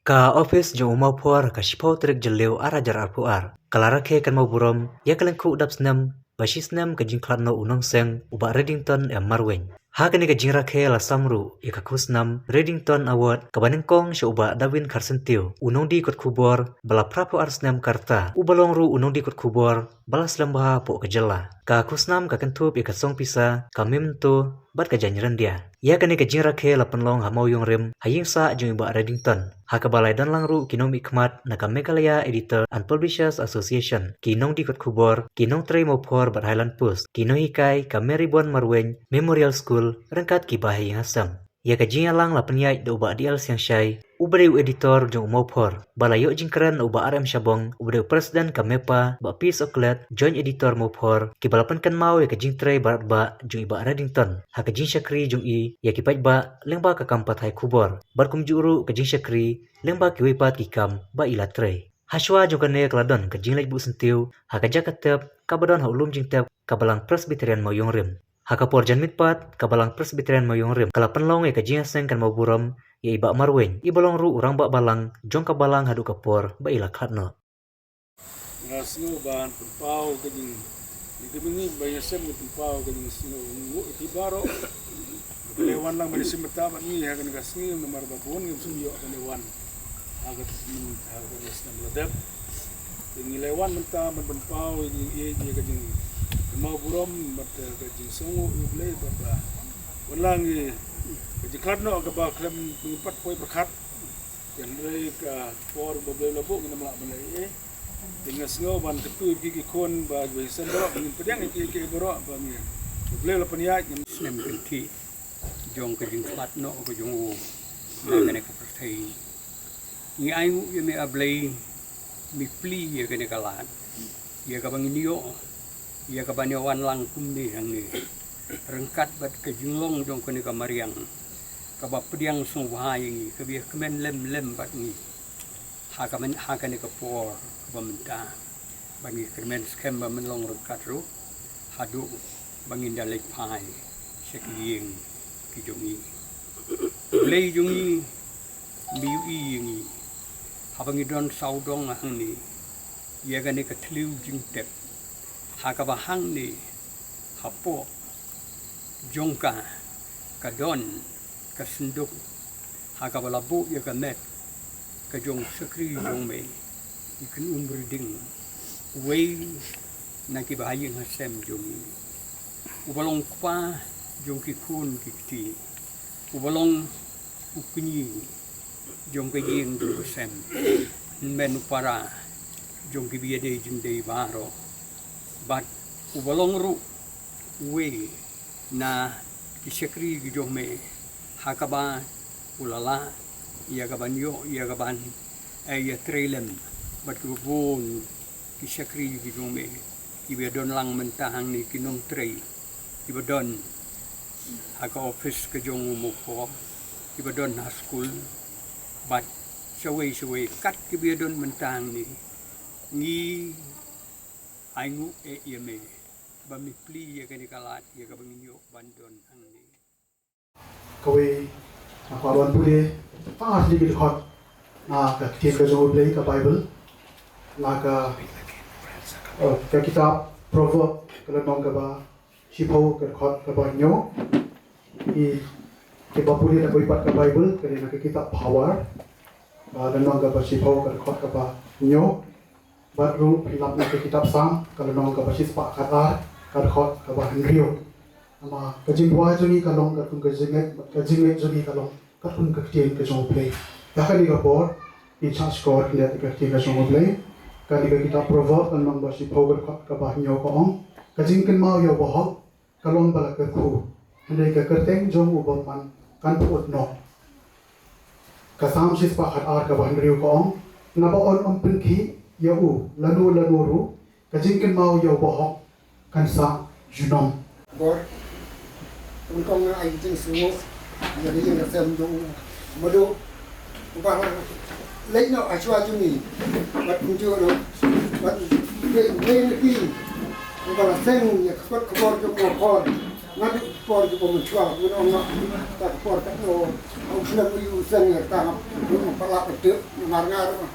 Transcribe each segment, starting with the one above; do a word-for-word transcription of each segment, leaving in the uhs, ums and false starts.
Ka ophis jong u Mawphor ka shiphew tarik Jylliew ar hajar arphew ar ka la rakhe kynmaw burom ïa ka lyngkhuh dap snem ba shi snem ka jingkhlad noh u nongseng u Bah Reddington M Marwein. Ha kane ka jingrakhe la sam ruh ïa ka khusnam Reddington Award kaba nyngkong sha u Bah Darwin Kharsyntiew, u nongdie kot khubor ba la phraphew ar snem ka rta, uba long ruh u nongdie kot khubor ba la slem bha hapoh ka jylla. Ka khusnam ka kynthup ïa ka song pisa, ka memento bad ka jaiñ ryndia. Ïa kane ka jingrakhe la pynlong ha Mawïong Rim ha ïing sah jong i Bah Reddington, ha kaba la ïadon lang ruh ki nongmihkhmat na ka Meghalaya Editor and Publishers Association, ki nongdie kot khubor, ki nongtrei Mawphor bad Highland Post, ki nonghikai ka Maribon Marwein Memorial School ryngkat ki bahaïing hasem. Ïa ka jingïalang la pynïaid da u Bah D L Siangshai, uba dei u editor jong u Mawphor, ba la ïoh jingkren na u Bah R M Shabong, uba dei u president ka MEPA, Bah P S Oklet, joint editor Mawphor, kiba la pynkynmaw ïa ka jingtrei baroh jong i Bah Reddington ha ka jingshakri jong i ïa ki paidbah lyngba ka kam pathai khubor, bad kumjuh ruh ka jingshakri lyngba kiwei pat ki kam ba i la trei. Hashwa jong kane ka la don ka jingleit buh syntiew ha ka jaka tep kaba don ha u lum jingtep ka Balang Presbyterian Mawïong Rim. Ha ka por janmiet pat ka Balang Presbyterian Mawïong Rim ka la pynlong ïa ka jingïaseng kynmaw burom ïa i Bah Marwein, iba long ruh u rangbah balang jong ka balang haduh ka por ba i la khlad noh. Nga sngew ban pynpaw ka jing, ïa ka jingïaseng, ban pynpaw ka jingsngew nguh ïa phi baroh. Phi la wan lang ban ïaseng bynta bad ngi ha kane ka sngi namar ba bun ngim sngewthuh ban ïa wan ha ka, ha ka snem la dep. Te ngi la wan mynta ban pynpaw ïa ka jingkynmaw burom bad ka jingsngew ïa U Blei bad ba wan lang ïa ka jingkhlad noh kaba khlem pat poi pyrkhat. Hynrei ka por ba U Blei u la buh ngim lah ban leh ei ei. Te nga sngew ban kyntu ïa ki khun ba ki seng baroh, ngin pdiang ïa ki, ïa ki baroh ba ngi, U Blei u la pynïaid ngin. Snem kynthih jong ka jingkhlad noh ka jong u na kane ka pyrthei. Ngi ainguh ïa me A Blei, me plie ïa kane ka lad ïa kaba ngin ïoh, ïa kaba ngi wan lang kumne hangne ryngkat bad ka jinglong jong kane ka mariang kaba pdiang sngewbha ïa ngi, kaba ïakmen lem lem bad ngi ha ka myn, ha kane ka por kaba mynta. Ba ngi kyrmen skhem ba men long ryngkat ruh haduh ba ngin da leit phai sha ki ïing ki jong ngi. Blei jong ngi, me ïohi ïa ngi haba ngi don sawdong hangne ïa kane ka thliew jingtep, ha kaba hangne hapoh jong ka ka don ka synduk ha kaba la buh ïa ka met ka jong u shakri jong me, i Kynum Riding, uwei na ki bahaïing hasem jong ngi, uba long kpa jong ki khun ki kti, uba long u kñi jong ka ïing jong ka sem, hynmen u para jong ki ba ïadei jingdei baroh, bad uba long ruh uwei na ki shakri ki jong me, ha kaba u la lah ïa kaban ïoh, ïa kaban, eh, ïatrei lem bad kiba bun ki shakri ki jong me, kiba don lang mynta hangne, ki nongtrei kiba don ha ka ophis ka jong u Mawphor, kiba don ha skul bad shawei shawei kat kiba don mynta hangne. Ngi ainguh eh ïa me ba me plie ïa kane ka lad ïa kaba ngin ïoh ban don hangne. Kawei na ka wan pule, tang ar tylli ki dkhot na ka ktien ka jong U Blei, ka Baibl, na ka, eh, ka kitab Proverb, ka lynnong kaba shiphew, ka dkhot kaba hynñiew. Ki, kiba pule na kawei pat ka Baibl, ka dei na ka kitab Pharao, ka lynnong kaba shiphew, ka dkhot kaba hynñiew. Bad ruh phin lap na ka kitab Salm, ka lynnong kaba shispah khatar, ka dkhot kaba hynriew. Namar ka jingduwai jong ngi ka long katkum ka jingngeit, ka jingngeit jong ngi ka long katkum ka ktien ka jong U Blei. Ïa kane ka por, ngin shah shkor khyndiat ïa ka ktien ka jong U Blei. Kane ka kitab Proverb, ka lynnong ba shiphew, ka dkhot kaba hynñiew, ka ong: Ka jingkynmaw ïa u bahok ka long ba la kyrkhu, hynrei ka kyrteng jong u bymman kan pyut noh. Ka Salm shispah khatar kaba hynriew ka ong: Naba un ym pynkhih ïa u lano lano ruh, ka jingkynmaw ïa u bahok kan sah junom. Bor, nyngkong ai jingsngewnguh ïa ka jingïaseng jong u Madu, uba la leit noh hashwa jong ngi, bad kumjuh ruh bad uwei na ki, uba la seng ïa ka kot khubor jong u Mawphor, Nga dei por kiba mynshuwa, nga ong nga, ta ka por ka no, u snem u yu seng ta nga, nga pala ka dei, nga ngar ngar.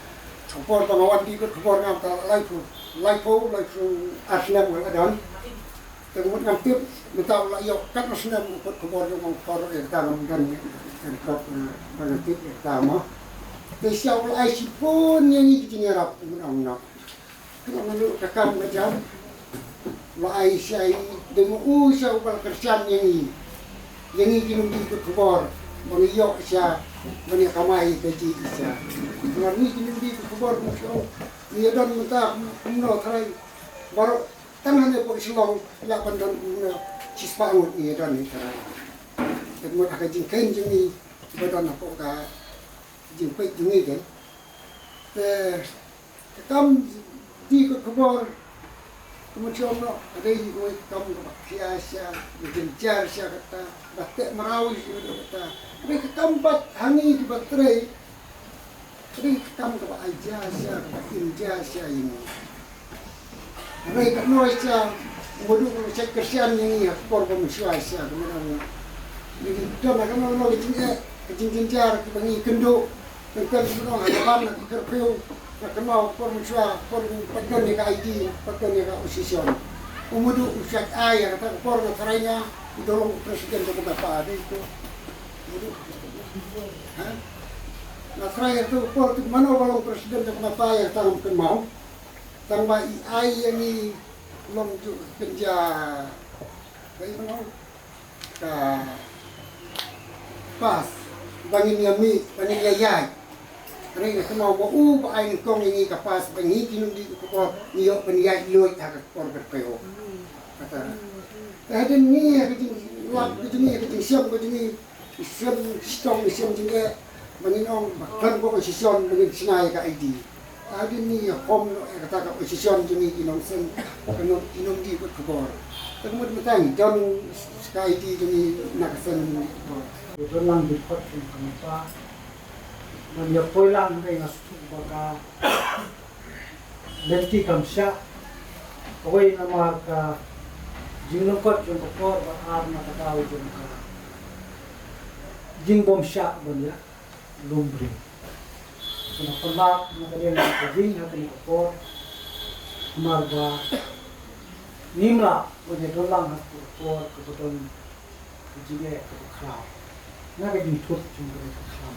Ka por ba nga wan dei ka por nga ta laiphew, laiphew, laiphew ar snem nga la don. Te mut ngam tip, mynta u la ïoh katno snem u kut khubor jong u por eh ta ngam don, eh, kan kop, eh, ba nga tip eh ta mo. Te sha u la ai shibun ïa ngi ki jingïarap, nga ong nga. Kane ka kam ka jam. La ai sha i, dei ma u sha u ba la kyrshan ïa ngi. Ïa ngi ki nongdie kut khubor. Ba ngi ïoh sha, ba ngi kamai ka ji sha. Nga ngi ki nongdie kut khubor ma sha u. Ngi ïa don mynta kumno tharai. Baroh tang hangne hapoh Shillong, ïa ban don kumno. Shispah ngut ngi ïa don hi tharai. Te mut ha ka jingkhein jong ngi, ba don hapoh ka jingpeit jong ngi te. Te Ka kam die kut khubor, ka mynsiem noh, ka dei kawei ka kam kaba khia sha, ka jynjar sha kata, ba teh mraw sha kata. Ka dei ka kam pat ha ngi kiba trei, ka dei ka kam kaba ai ja sha, kaba im ja sha ïa ngi. Hynrei katno sha, u madu u check kyrshan ïa ngi ha ka por ba mynshuwa sha, ka madu. Ngi don ha kano kano ka jingeh, ka jingjynjar kiba ngi kynduh. Tang tang shu ong ha ka ban na ka curfew, na ka mawpor mynshuwa, por u pat don ïa ka I D, pat don ïa ka opposition. U madu u shait ai ïa kata ka por na tharai nga, u da long president jong ka MIPA, dei to. Madu. Ha? Na tharai ïa kata ka por, mano ba long president jong ka MIPA ïa kata ngam kynmaw. Tang ba i ai ïa ngi long ju kynja. Dei mano. Ka pass ba ngin ïa mih, ba ngin ïa ïaid. Hynrei nga kynmaw ba u ba ai nyngkong ïa ngi ka pass ba ngi ki nongdie kut khubor ngi ïoh ban ïaid luid ha ka por ka kyrpang. Kata. Te hadien ngi ha ka jinglap ka jong ngi, ha ka jingshem ka jong ngi, ngi shem shitom, ngi shem jingeh, ba ngin ong ba khlem ko opposition ba ngin shna ïa ka I D. Hadien ngi ïa khom noh ïa kata ka opposition jong ngi ki nongseng, ki nong, ki nongdie kut khubor. Te ka mut mynta ngi don ka I D jong ngi na ka seng jong ngi khubor. Don lang dkhot jong ka MIPA. Ngan ïa poi lang, hynrei nga sngewthuh ba ka lynti kam shah. Kawei namar ka jinglyngkot jong ka por, bad ar na ka daw jong ka jingbymshah ban ïa lum briew. Kane ka lad na ka liang ka jing ha kane ka por. Namar ba ngim lah ban ïa don lang ha kane ka por kaba don ka jingeh kaba khraw. Na ka jingthut jong kane ka khlam.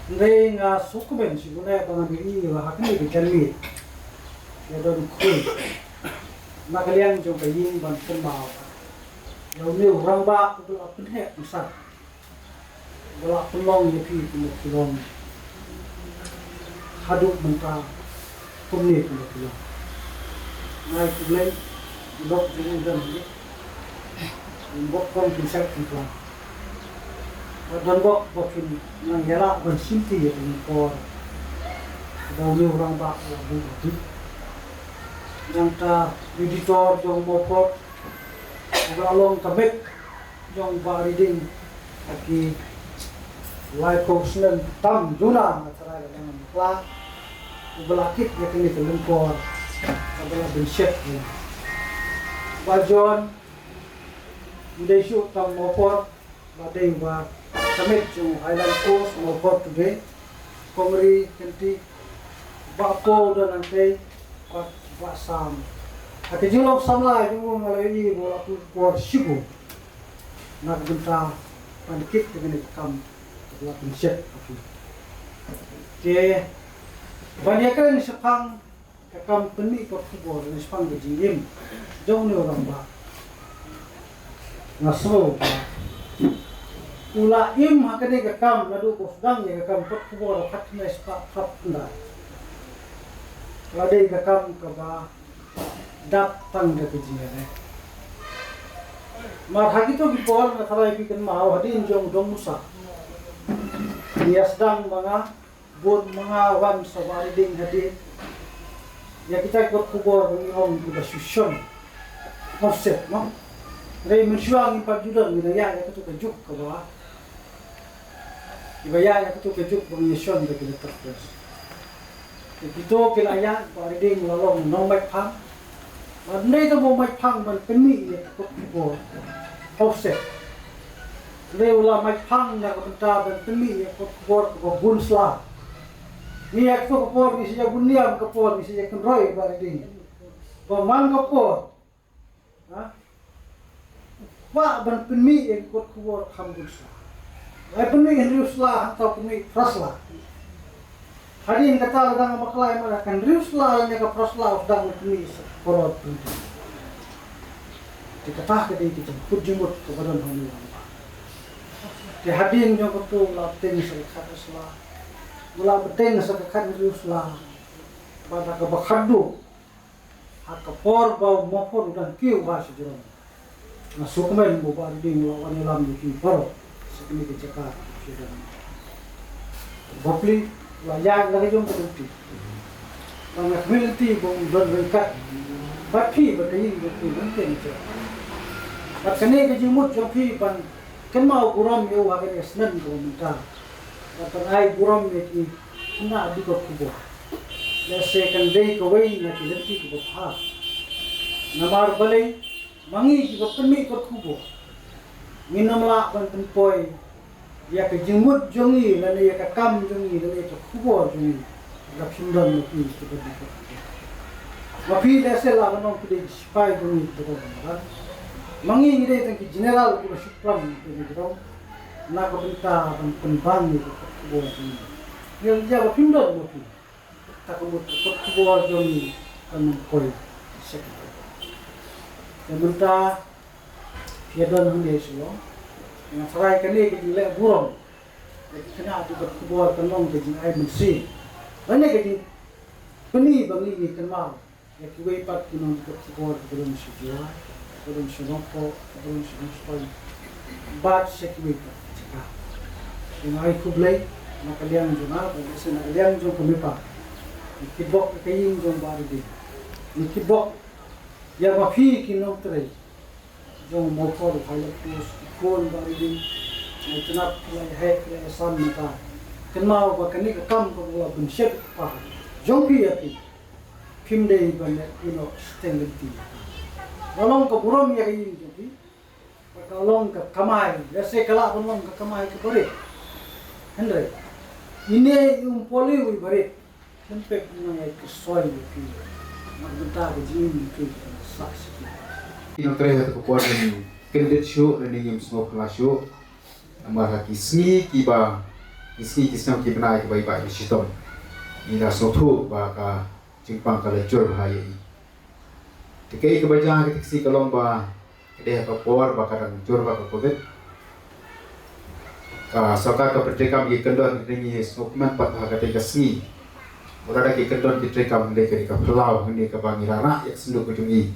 Hynrei nga sngewkmen shibun eh ba ngan ïohi ba ha kane ka janmiet ïa don khuid na ka liang jong ka ïing ban kynmaw ïa une u rangbah uba la pynheh pynsan. Ba la pynlong ïa phi kum u khilong haduh mynta kumne kum u khilong. Ngai kumne, i lok jong u dang hi. Bok kong pynshai pynplang. Ba don bok ba kin nang ïa lah ban shimti ïa ka nyngkong. Ba une u rangbah la bun bha. Nangta editor jong Mawphor ba la long ka mek jong Bah Riding ha ki laiphew snem tam duna nga tharai lada ngam bakla, uba la kit ïa kane ka lyngkor kaba la bynshet ïa. Bah John, ym dei shuh tang Mawphor, ba dei ba ka met jong Highland Post, Mawphor Today, Kong Ri Kynti, Bah Paul Don Angtei, Bah, Bah Sam. Ha ka jinglong samla jong u nga la ïohi ba u la pynpor shibun na ka bynta ban kit ïa kane ka kam kaba la pynshet ha ki. Te ban ïakren shaphang ka kam pynmih kot khubor, shaphang ka jingim jong une u rangbah. Nga sngew ba u la im ha kane ka kam naduh ba u sdang ïa ka kam kot khubor ha khatme spah khyndai. La dei ka kam kaba dap tang da ka jingïaleh. Mar ha kito ki por nga tharai phi kynmaw hadien jong u Dong Musa, ngi ïa sdang ma nga, bun ma nga wan sa Bah Riding hadien. Ïa kita ki kot khubor ba ngi ong kiba shu shon offset, no? Hynrei mynshuwa ngim pat ju don, ngi la ïaid ïa kato ka juk kaba, kiba ïaid ïa kato ka juk ba ngi shon da ki letterpress. Te kito ki la ïaid, Bah Riding la long nongmihkhmat. Ba ym dei tang ba u mait phang ban pynmih ïa ka kot khubor offset. Hynrei u la mait phang na ka bynta ban pynmih ïa ka kot khubor kaba bun sla. Ngi ïa ka por ngi sa ïa bun niam ka por ngi sa ïa kynroi ba ri ding. Ba man ka por. Ha? Ba ban pynmih ïa ka kot khubor kham bun sla. Lai pynmih hynriew sla hangta pynmih phra sla. Hadien kata la dang bakla ïa ka hynriew sla lane ka phra sla u dang pynmih sa korot pynmih. Te kata ka dei ka jingkut jingmut kaba don hangne. Te hadien jong kato la bteng sa ka khat sla. La bteng sa ka khat hynriew sla. Ba da kaba khatduh. Ha ka por ba u Mawphor u dang kiew ha sha jrong. Nga sngewkmen ba u Bah Arding u la wan ïalam ïa phi baroh. Sa kane ka jaka sha jrong. Bapli u la ïaid la ka jong ka duty. Ba nga kmen lynti ba u don ryngkat. Bad phi bad ka ïing jong phi ban teng jong. Bad kane ka jingmut jong phi ban kynmaw burom ïa u ha kane ka snem kaba mynta. Bad ban ai burom ïa ki khynnah dukot khubor. Lehse kan dei kawei na ki lynti kiba bha. Namar balei ma ngi kiba pynmih kot khubor ngin ym lah ban pynpoi ïa ka jingmut jong ngi lane ïa ka kam jong ngi lane ïa ka khubor jong ngi. Lada phim don ma phi kiba dei kot khubor. Ma phi lehse la ban ong phi dei ki sipai jong ngi kiba dei ban. Ma ngi ngi dei tang ki general kiba shu plang kiba dei ban. Na ka bynta ban pynbang ïa ka kot khubor jong ngi. Ïa ïa ba phim don ma phi. Ta ka mut ka kot khubor jong ngi kan ym poi sek. Te mynta ïa don hangne Shillong. Nga tharai kane ka jingleh burom ïa ki khynnah dukot khubor kan long ka jingai mynsiem. Kane ka jingpyni ba ngi ngi kynmaw ïa kiwei pat ki nongdukot khubor kiba don sha Jowai, kiba don sha Nongpoh, kiba don sha Nongstoiñ. Bad sha kiwei pat ki jaka. Te nga ai khublei na ka liang jong nga, bad lehse na ka liang jong ka MEPA. Ngi kitbok ïa ka ïing jong Bah Arding. Ngi kitbok ïa ma phi ki nongtrei jong Mawphor Highland Post, ki khun Bah Arding. Ngi tnat ki la ïa heh ki la ïa san mynta. Kynmaw ba kane ka kam kaba la bunshet ka jong phi ïa phi. Phim dei ban leh ïa u shiteng lynti. Ka long ka burom ïa ka ïing jong phi. Ka long ka kamai, lehse ka lah ban long ka kamai kaba rit. Hynrei ine i um poli u i ba rit. Hynrei pep nang ai ka soi ïa phi. Nang bynta ka jingim ïa phi ka sah sha phi. Ki nongtrei ha ka por ngi kyndit shuh lane ngim sngewphylla shuh. Namar ha ki sngi kiba, ki sngi ki snem ki bnai kiba i ba i shitom. Ngi la sngewthuh ba ka jingpang ka la jur bha ïa i. Te kaei kaba jia ha kata ka sngi ka long ba ka dei ha ka por ba ka dang jur bha ka Covid. Ka sorkar ka pyntreikam ïa ki kyndon, ngi sngewkmen pat ha kata ka sngi. Wat la da ki kyndon ki treikam, hynrei ka dei ka phyllaw, hynrei kaba ngi la rah ïa ka syndu ka jong i.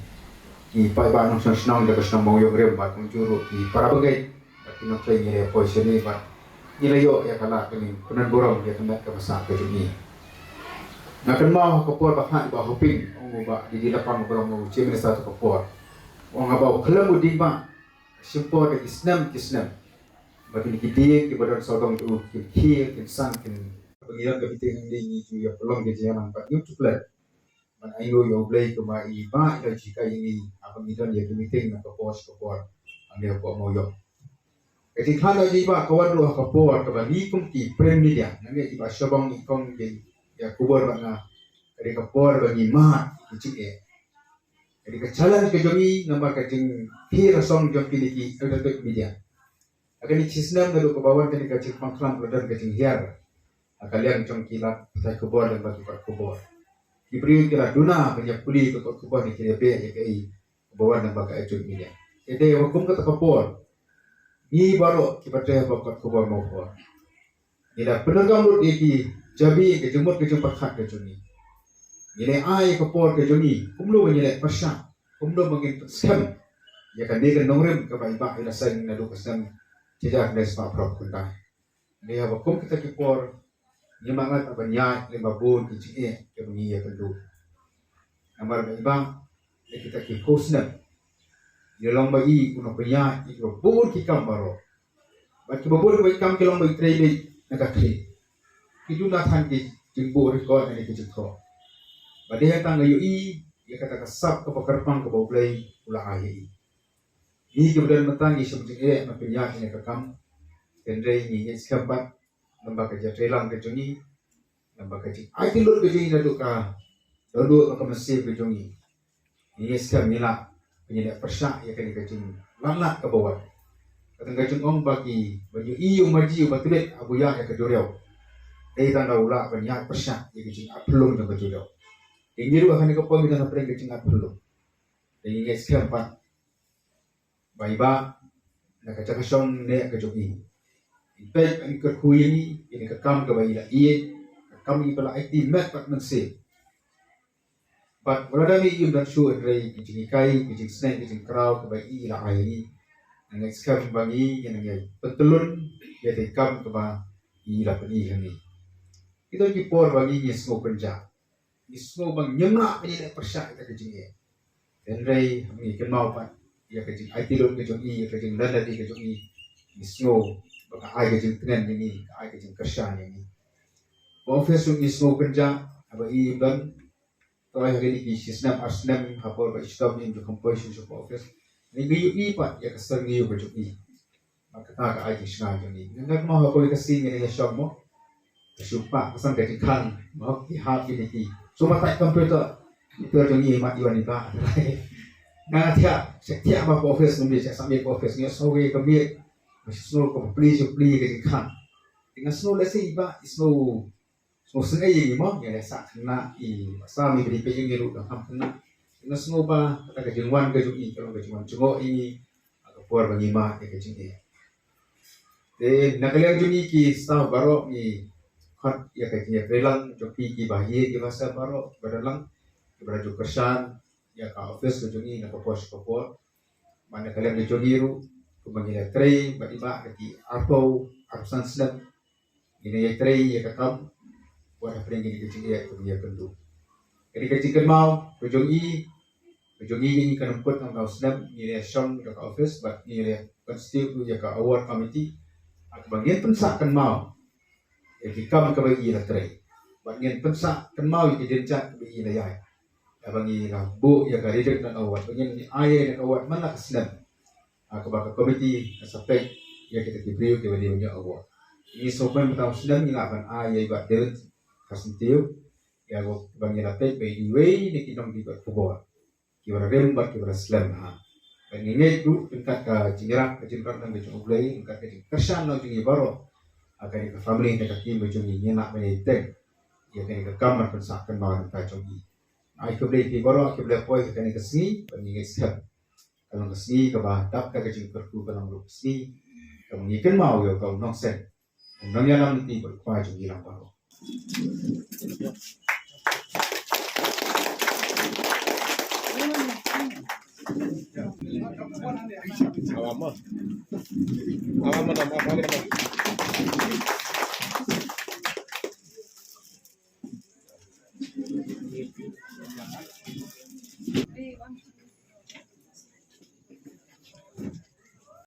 Ki paidbah nongshong shnong da ka shnong Mawïong rim bad kumjuh ruh ki para bangeit. Bad ki nongtrei ngi la poi shane bad ngi la ïoh ïa ka lad ban pynburom ïa ka met ka basa ka jong ngi. Nga kynmaw ha ka por ba khadduh ba hoping, ong u Bah D D Lapang, u Bah, u Chief Minister ha ka por. Ong haba u khlem u ding ba shim por da ki snem ki snem. Ba kine ki dieng kiba don sawdong jong u kin khie kin san kin. Ba ngi don ka meeting hangne ngi ju ïa pynlong ka jingïalang bad ngi ju klet. Ban ainguh ïa U Blei kumba i Bah i la jia ïa ngi haba ngi don ïa ki meeting na ka por sha ka por hangne hapoh Mawïong. Ka jingkhlaiñ jong i Bah ka wan ruh ha ka por kaba ngi kum ki print media, nga ngeit i Bah Shabong i kong ïa, ïa khubor bad nga, ka dei ka por ba ngi mad ki jingeh. Ka dei ka challenge ka jong ngi namar ka jingkhie rasong jong kine ki electronic media. Ha kane ka shisnem naduh kaba wan kane ka jingpang khlam ka la don ka jinghiar ha ka liang jong ki lad pathai khubor lem bad ki kot khubor. Ki briew ki la duna ban ïa pule ka kot khubor ne ki la beh ïa kaei kaba wan lem bad ka electronic media. Te dei ba kum kata ka por ngi baroh kiba trei ha ka kot khubor Mawphor ngi la pyndonkam lut ïa ki jabi, ïa ka jingmut ka jingpyrkhat ka jong ngi. Ngi la ai ïa ka por ka jong ngi kumno ba ngi la pyrshang, kumno ba ngin pynskhem ïa kane ka nongrim kaba i Bah i la seng naduh ka snem shi hajar khyndai spah phra phew khyndai. Ngi haba kum kita ki por ngi mad lad ban ïaid lem bad bun ki jingeh kiba ngi ïakynduh. Namar ba i Bah, ïa kita ki phew snem i la long ba i u nongpynïaid ïa kiba bun ki kam baroh. Bad kiba bun kiba i kam ki long ba i trei beit na ka khlieh. Ki duna than ki jingbuh record ne ki jingthoh. Ba dei hangta nga ïohi ïa kata ka sap kaba kyrpang kaba U Blei u la ai ïa i. Ngi kiba don mynta ngi shim jingeh ban pynïaid ïa ka kam. Hynrei ngi ngeit skhem pat, namar ka jingtreilang ka jong ngi, namar ka jingaiti lut ka jong ngi naduh ka, naduh ka mynsiem ka jong ngi, ngi ngeit skhem ngi lah ban ïaleh pyrshah ïa kane ka jinglaitluid kaba wan. Ka tang ka jingong ba ki, ba ïohi ïa u Maji uba tbit ha ba ïaid ïa ka duriaw, dei tang da u lah ban ïaleh pyrshah ïa ka jingatphyllung jong ka duriaw. Te ngi ruh ha kane ka por ngi don hapdeng ka jingatphyllung. Te ngi ngeit skhem pat ba i Bah, na ka jaka shong ne ka jong i, i peit, i kyrkhu ïa ngi, ïa ka kam kaba i la ïeit, ka kam i ba la aiti met bad mynsiem. Bad wat lada i im don shuh, hynrei ka jinghikai, ka jingsneng, ka jingkraw kaba i la ai ïa ngi, nga ngeit skhem ba ngi, ngi nang ïai pyntyllun ïa ka kam kaba i la pyni ha ngi. Ki don ki por ba ngi, ngi sngew kynjah, ngi sngew ba ngim lah ban ïaleh pyrshah ïa ka jingeh. Hynrei ngi kynmaw pat ïa ka jingaiti lut ka jong i, ïa ka jingdon lade ka jong i, ngi sngew ba ka ai ka jingtngen ïa ngi, ka ai ka jingkyrshan ïa ngi. Ba office ruh ngi sngew kynjah, haba i im don, to ha kine ki shi snem ar snem ha por ba i shitom, im ju kham poi shuh shuh ba office. Ngi ïohi pat ïa ka syrngiew ka jong i. Bad kata ka ai jingshngaiñ jong ngi. Nga ngeit mo ha kawei ka sngi ngin ïa shong mo, ka shu pah ka san ka jingkhang mo, ki hap kine ki. Shu pah tai computer, computer jong ngi, mat ïa i Bah. Nga thiah, shu thiah ba ka office, ngim dei shu submit ka office, ngi sngew ka miet. Nga sngew ka pli, shu pli ka jingkhang. Nga sngew lehse i Bah i sngew, sngew sngew ïa ngi mo, ïa leh sah khynnah, i Bah Sam i ba dei peit ïa ngi ruh dang kham khynnah. Nga sngew ba kata ka jingwan ka jong i ka long ka jingwan jngoh ïa ngi ha ka por ba ngi mad ïa ka jingeh. Te na ka liang jong ngi ki staff baroh, ngi khot ïa ka jingïatreilang jong phi ki bahaïing ki bahasem baroh kiba don lang, kiba la ju kyrshan ïa ka office ka jong ngi na ka por sha ka por. Bad na ka liang ka jong ngi ruh, kumba ngi la trei bad i Bah da ki arphew, arphew san snem, ngi la ïatrei ïa ka kam, wat hapdeng kine ki jingeh kiba ngi ïakynduh. Kane ka jingkynmaw ka jong i, ka jong i, ngi kan pynkut, nangta u snem ngi la shong da ka office bad ngi la constitute ïa ka award committee, ha kaba ngin pynsah kynmaw ïa ki kam kiba i la trei, bad ngin pynsah kynmaw ïa ki jingjia kiba i la ïaid. Haba ngi la buh ïa ka Riddick Nath Award, ba ngin ai ïa ka award man la ka snem, ha kaba ka committee ka sa peit ïa kita ki briew kiba dei ban ïoh award. Ngi sngewkmen mynta u snem ngi lah ban ai ïa i Bah David Kharsyntiew, ïa kaba ngi la peit ba i dei iwei na ki nongdie kot khubor kiba la rim bad kiba la slem ha. Bad ngi ngeit ruh ryngkat ka jingïarap, ka jingïarap na ka jong U Blei, ryngkat ka jingkyrshan na ka jong ngi baroh, ha kane ka family, na ka team ka jong ngi, ngin lah ban ïateng ïa kane ka kam ban pynsah kynmaw na ka jong ngi. Ai khublei phi baroh kiba la poi ha kane ka sngi, bad ngi ngeit skhem ka long ka sngi kaba dap da ka jingkyrkhu, ka long ruh ka sngi kaba ngi kynmaw ïa u Nongseng, u nongïalam lynti bad u kpa jong ngi lang baroh.